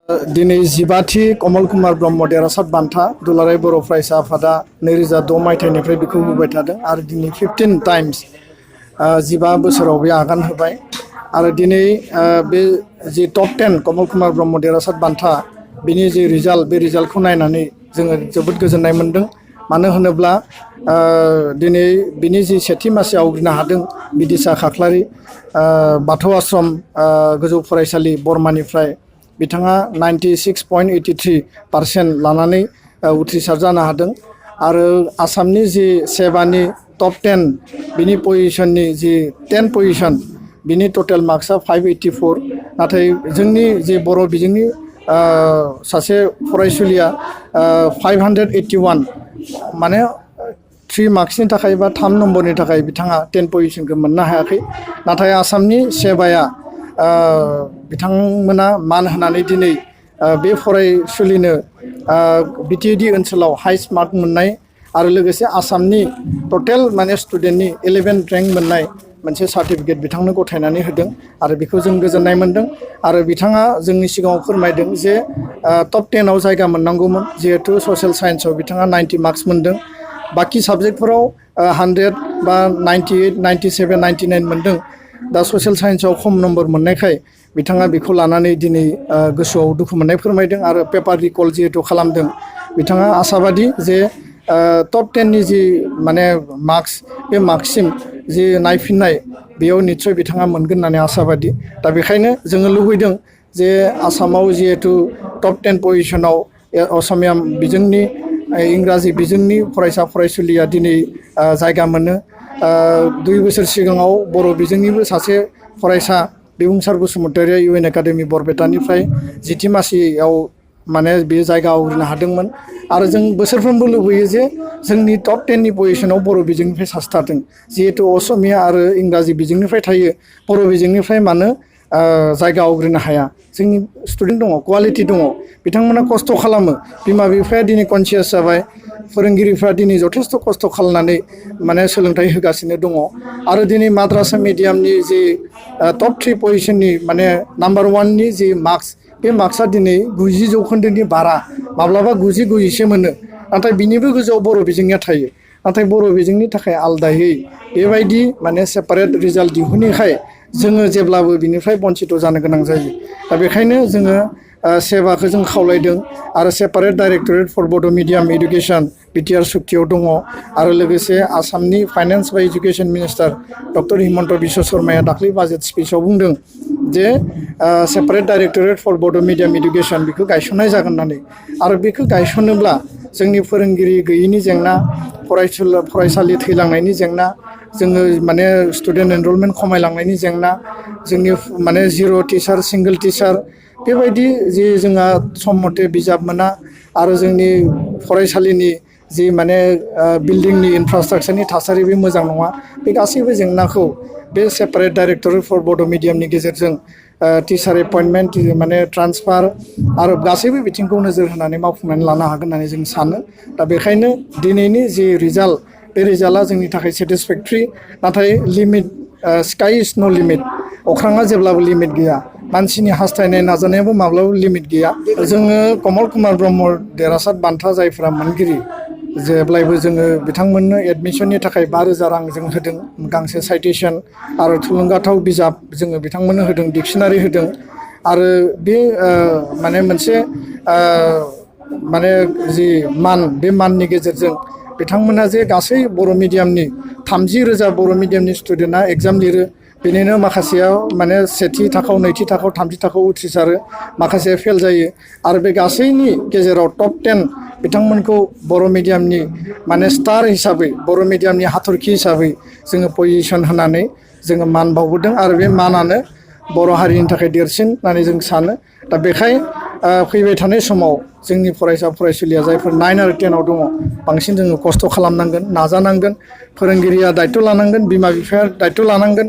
दिनै 15थि कमल कुमार ब्रह्म देरहासार बान्था दुलाराय बर' फरायसा आफादा 2006 मायथाइनिफ्राय बेखौ होबाय थादों आरो दिनै 15 टाइम्स 15 बोसोराव बे आगान होबाय आरो दिनै बे जि टप 10 कमल कुमार ब्रह्म देरहासार बान्था बिनि जि रिजाल्ट बे रिजाल्टखौ नायनानै जोङो जोबोद गोजोननाय मोन्दों मानो होनोब्ला दिनै बिनि जि सेथि मासि आवग्रिनो हादों बिदिसा खाख्लारि बाथौ आश्रम गोजौ फरायसालि बर्मानिफ्राय बिथाङा 96.83% लानानै उथ्रिसार जानो हादों आरो आसामनि जि सेबानि टप 10 बिनि पजिशननि जि 10 पजिशन बिनि टटेल मार्क्सआ 584 नाथाय जोंनि जि बर' बिजोंनि सासे फरायसुलिया 581 माने 3 मार्क्सनि थाखाय बा 3 नम्बरनि थाखाय बिथाङा 10 पजिशनखौ मोननो हायाखै नाथाय आसामनि सेबाया बिथांमोना मान होनानै दिनै बे फरायसुलिनो बिटिएडि ओनसोलाव हाइस्ट मार्क मोननाय आरो लोगोसे आसामनि टटेल माने स्टुडेन्टनि 11th रेंक मोननाय मोनसे सार्टिफिकेट बिथांनो गथायनानै होदों आरो बेखौ जों गोजोननाय मोन्दों आरो बिथाङा जोंनि सिगाङाव फोरमायदों जे टप 10 आव जायगा मोननांगौमोन जिहेतु ससियेल साइन्सआव बिथाङा 90 मार्क्स मोन्दों बाकी साबजेक्टफोराव 100 बा 98 97 99 मोन्दों दा ससियेल साइन्सआव खम नम्बर मोननायखाय बिथाङा बेखौ लानानै दिनै गोसोआव दुखु मोननाय फोरमायदों आरो पेपार रिकल जिहेतु खालामदों बिथाङा आसाबादि जे टप 10 नि जि माने मार्क्स बे मार्क्ससिम जि नायफिननाय बेयाव निस्सय बिथाङा मोनगोन होननानै आसाबादि दा बेखायनो जोङो लुबैदों जे आसामाव जिहेतु टप 10 पजिशनाव असमिया बिजोंनि इंराजि बिजोंनि फरायसा फरायसुलिया दिनै जायगा मोनो 2 बोसोर सिगाङाव बर' बिजोंनिबो सासे फरायसा बिबुंसार बसुमतारिया इउएन एकाडेमि बरपेटानिफ्राय जिथि मासियाव माने बे जायगा आवग्रिनो हादोंमोन आरो जों बोसोरफ्रोमबो लुबैयो जे जोंनि टप 10 नि पजिशनाव बर' बिजोंनिफ्राय सासे थाथों जिहेतु असमिया आरो इंराजि बिजोंनिफ्राय थायो बर' बिजोंनिफ्राय मानो जायगा आवग्रिनो हाया जोंनि स्टुडेन्ट दङ क्वालिटि दङ बिथांमोना खस्थ' खालामो बिमा बिफाया दिनै कनसियास जाबाय फोरोंगिरिफ्रा दिनै जथेस्थ' खस्थ' खालामनानै माने सोलोंथाइ होगासिनो दङ आरो दिनै माद्रासा मिडियामनि जि टप 3 पजिशननि माने नाम्बार 1 नि जि मार्क्स बे मार्क्सआ दिनै 90 जौखोन्दोनि बारा माब्लाबा 90 90 मोनो नाथाय बिनिबो गोजौआव बर' बिजोंनिया थायो नाथाय बर' बिजोंनि थाखाय आलदायै बेबायदि माने सेपारेट रिजाल्ट दिहुनैखाय जोङो जेब्लाबो बिनिफ्राय बन्सित जानो गोनां जायो दा बेखायनो जोङो सेबाखौ जों खावलायदों आरो separate directorate for Bodo' medium education BTR सुक्तियाव दङ आरो लोगोसे आसामनि फाइनान्स बा education minister doctor Himanta Biswa शर्माया दाख्लै बाजेट स्पिचआव बुंदों जे separate directorate for Bodo' medium education बेखौ गायसननाय जागोन होननानै आरो बेखौ गायसनोब्ला जोंनि फोरोंगिरि गैयैनि जेंना फरायसालि थैलांनायनि जेंना जोङो माने स्टुडेन्ट एनरलमेन्ट खमायलांनायनि जेंना जोंनि माने जिर' टिचार सिंगल टिचार बेबायदि जि जोंहा सम मथे बिजाब मोना आरो जोंनि फरायसालिनि जि माने बिल्डिंनि इनफ्रास्ट्राक्चारनि थासारि बे मोजां नङा बे गासैबो जेंनाखौ बे सेपारेट डाइरेक्टरेट फर बड' मिडियामनि गेजेरजों टिचार एपइन्टमेन्ट माने ट्रान्सफार आरो गासैबो बिथिंखौ नोजोर होनानै मावफुंनानै लानो हागोन होननानै जों सानो दा बेखायनो दिनैनि जि रिजाल्ट बे रिजाल्टआ जोंनि थाखाय सेटिसफेक्टरि नाथाय लिमिट स्काइ इज न' लिमिट अख्राङा जेब्लाबो लिमिट गैया मानसिनि हास्थायनाय नाजानायाबो माब्लाबा लिमिट गैया जोङो कमल कुमार ब्रह्म देरहासार बान्था जायफ्रा मोनगिरि जेब्लायबो जोङो बिथांमोननो एडमिसननि थाखाय 5,000 रां जों होदों गांसे साइटेसन आरो थुलुंगाथाव बिजाब जोङो बिथांमोननो होदों डिक्सनारि होदों आरो बे माने मोनसे माने जि मान बे माननि गेजेरजों बिथांमोना जे गासै बर' मिडियामनि 30,000 बर' मिडियामनि स्टुडेन्टआ एग्जाम लिरो बेनिनो माखासेयाव माने सेथि थाखोआव नैथि थाखोआव थामथि थाखोआव उथ्रिसारो माखासे फेल जायो आरो बे गासैनि गेजेराव टप 10 बिथांमोनखौ बर' मिडियामनि माने स्टार हिसाबै बर' मिडियामनि हाथरखि हिसाबै जोङो पजिसन होनानै जोङो मान बावबोदों आरो बे मानानो बर' हारिनि थाखाय देरसिन होननानै जों सानो दा बेखाय फैबाय थानाय समाव जोंनि फरायसा फरायसुलिया जायफोर 9 आरो 10 आव दङ बांसिन जोङो खस्थ' खालामनांगोन नाजानांगोन फोरोंगिरिया दायथ' लानांगोन बिमा बिफाया दायथ' लानांगोन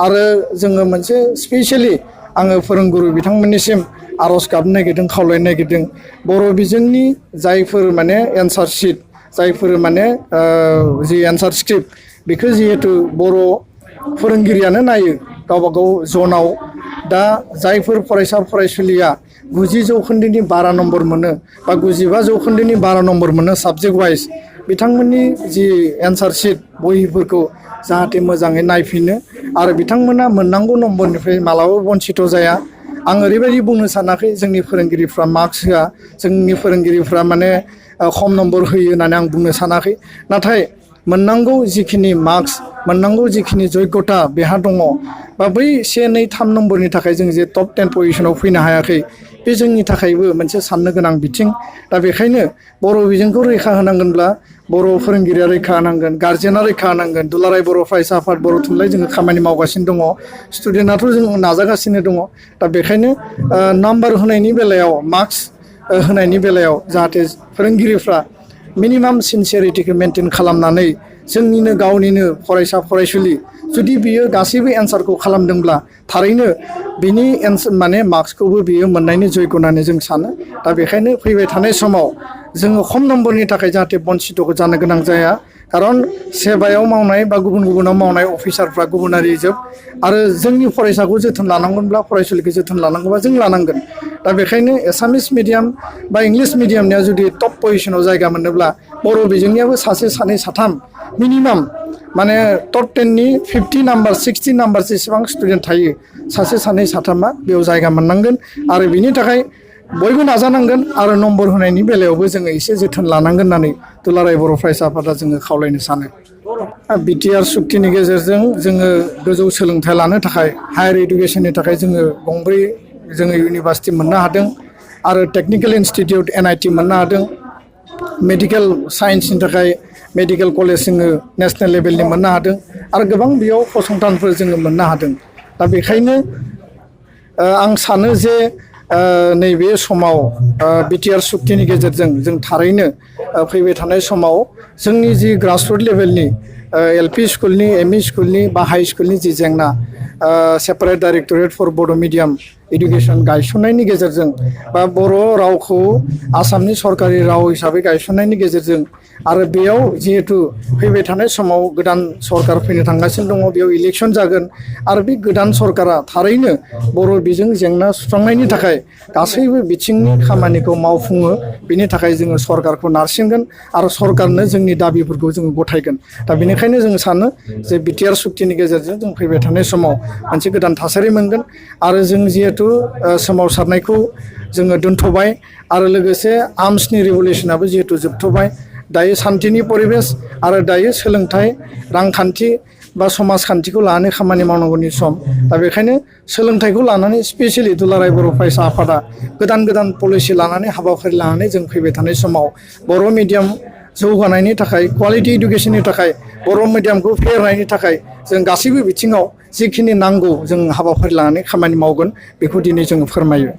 आरो जोङो मोनसे स्पेसियेलि आङो फोरोंगुरु बिथांमोननिसिम आर'ज गाबनो नागिरदों खावलायनो नागिरदों बर' बिजोंनि जायफोर माने एन्सार शीट जायफोर माने जि एन्सार स्क्रिप्ट बेखौ जिहेतु बर' फोरोंगिरियानो नायो गावबा गाव जनाव दा जायफोर फरायसा फरायसुलिया 90 जौखोन्दोनि 12 नम्बर मोनो बा 95 जौखोन्दोनि 12 नम्बर मोनो साबजेक्ट वाइज बिथांमोननि जि एन्सार शीट बहिफोरखौ जाहाथे मोजाङै नायफिनो आरो बिथांमोना मोननांगौ नम्बरनिफ्राय मालाबाबो बन्सित जाया आं ओरैबायदि बुंनो सानाखै जोंनि फोरोंगिरिफ्रा मार्क्स होआ जोंनि फोरोंगिरिफ्रा माने खम नम्बर होयो होननानै आं बुंनो सानाखै नाथाय मोननांगौ जिखिनि मार्क्स मोननांगौ जिखिनि जग्यता बेहा दङ बा बै 1, 2, 3 नम्बरनि थाखाय जों जे टप 10 पजिशनाव फैनो हायाखै बे जोंनि थाखायबो मोनसे साननो गोनां बिथिं दा बेखायनो बर' बिजोंखौ रैखा होनांगोनब्ला बर' फोरोंगिरिया रैखा होनांगोन गार्जेना रैखा होनांगोन दुलाराय बर' फरायसा आफाद बर' थुनलाइ जोङो खामानि मावगासिनो दङ स्टुडेन्टआथ' जों नाजागासिनो दङ दा बेखायनो नाम्बार होनायनि बेलायाव मार्क्स होनायनि बेलायाव जाहाथे फोरोंगिरिफ्रा मिनिमाम सिनसियारिटिखौ मेनटेन खालामनानै जोंनिनो गावनिनो फरायसा फरायसुलि जुदि बियो गासैबो एन्सारखौ खालामदोंब्ला थारैनो बिनि माने मार्क्सखौबो बियो मोननायनि जयग' होननानै जों सानो दा बेखायनो फैबाय थानाय समाव जोङो खम नम्बरनि थाखाय जाहाथे बन्सितखौ जानो गोनां जाया खारन सेबायाव मावनाय बा गुबुन गुबुनाव मावनाय अफिसारफ्रा गुबुनारि जोब आरो जोंनि फरायसाखौ जोथोन लानांगोनब्ला फरायसुलिखौ जोथोन लानांगौबा जों लानांगोन दा बेखायनो एसामिस मिडियाम बा इंलिश मिडियामनिया जुदि टप पजिशनाव जायगा मोनोब्ला बर' बिजोंनियाबो सासे सानै साथाम मिनिमाम माने टप 10नि 50 नाम्बार 60 नाम्बार जेसेबां स्टुडेन्ट थायो सासे सानै साथामा बेयाव जायगा मोननांगोन आरो बिनि थाखाय बयबो नाजानांगोन आरो नम्बर होनायनि बेलायावबो जोङो एसे जोथोन लानांगोन होननानै दुलाराय बर' फरायसा आफादा जोङो खावलायनो सानो बिटिआर सुक्तिनि गेजेरजों जोङो गोजौ सोलोंथाइ लानो थाखाय हायार इडुकेसननि थाखाय जोङो गंब्रै जोङो इउनिभार्सिटि मोननो हादों आरो टेक्निकेल इन्सटिटिउट NIT मोननो हादों मेडिकेल साइन्सनि थाखाय मेडिकेल कलेज जोङो नेसनेल लेभेलनि मोननो हादों आरो गोबां बेयाव फसंथानफोर जोङो मोननो हादों दा बेखायनो आं सानो जे नैबे समाव बिटिआर सुक्तिनि गेजेरजों जों थारैनो फैबाय थानाय समाव जोंनि जि ग्रासरुट लेभेलनि LP स्कुलनि ME स्कुलनि बा हाइ स्कुलनि जि जेंना separate directorate for Bodo' medium education गायसननायनि गेजेरजों बा बर' रावखौ आसामनि सरकारि राव हिसाबै गायसननायनि गेजेरजों आरो बेयाव जिहेतु फैबाय थानाय समाव गोदान सरकार फैनो थांगासिनो दङ बेयाव इलेक्सन जागोन आरो बे गोदान सरकारा थारैनो बर' बिजों जेंना सुस्रांनायनि थाखाय गासैबो बिथिंनि खामानिखौ मावफुङो बिनि थाखाय जोङो सरकारखौ नारसिनगोन आरो सरकारनो जोंनि दाबिफोरखौ जोङो गथायगोन दा बेनिखायनो जोङो सानो जे बिटिआर सुक्तिनि गेजेरजों जों फैबाय थानाय समाव मोनसे गोदान थासारि मोनगोन आरो जों जिहेतु सोमावसारनायखौ जोङो दोनथ'बाय आरो लोगोसे आर्मसनि रिभलिउसनाबो जिहेतु जोबथ'बाय दायो सान्थिनि परिबेस आरो दायो सोलोंथाइ रांखान्थि बा समाजखान्थिखौ लानानै खामानि मावनांगौनि सम दा बेखायनो सोलोंथाइखौ लानानै स्पेसियेलि दुलाराय बर' फरायसा आफादा गोदान गोदान पलिसि लानानै हाबाफारि लानानै जों फैबाय थानाय समाव बर' मिडियाम जौगानायनि थाखाय क्वालिटि इडुकेसननि थाखाय बर' मिडियामखौ फेहेरनायनि थाखाय जों गासैबो बिथिङाव जिखिनि नांगौ जों हाबाफारि लानानै खामानि मावगोन बेखौ दिनै जोङो फोरमायो।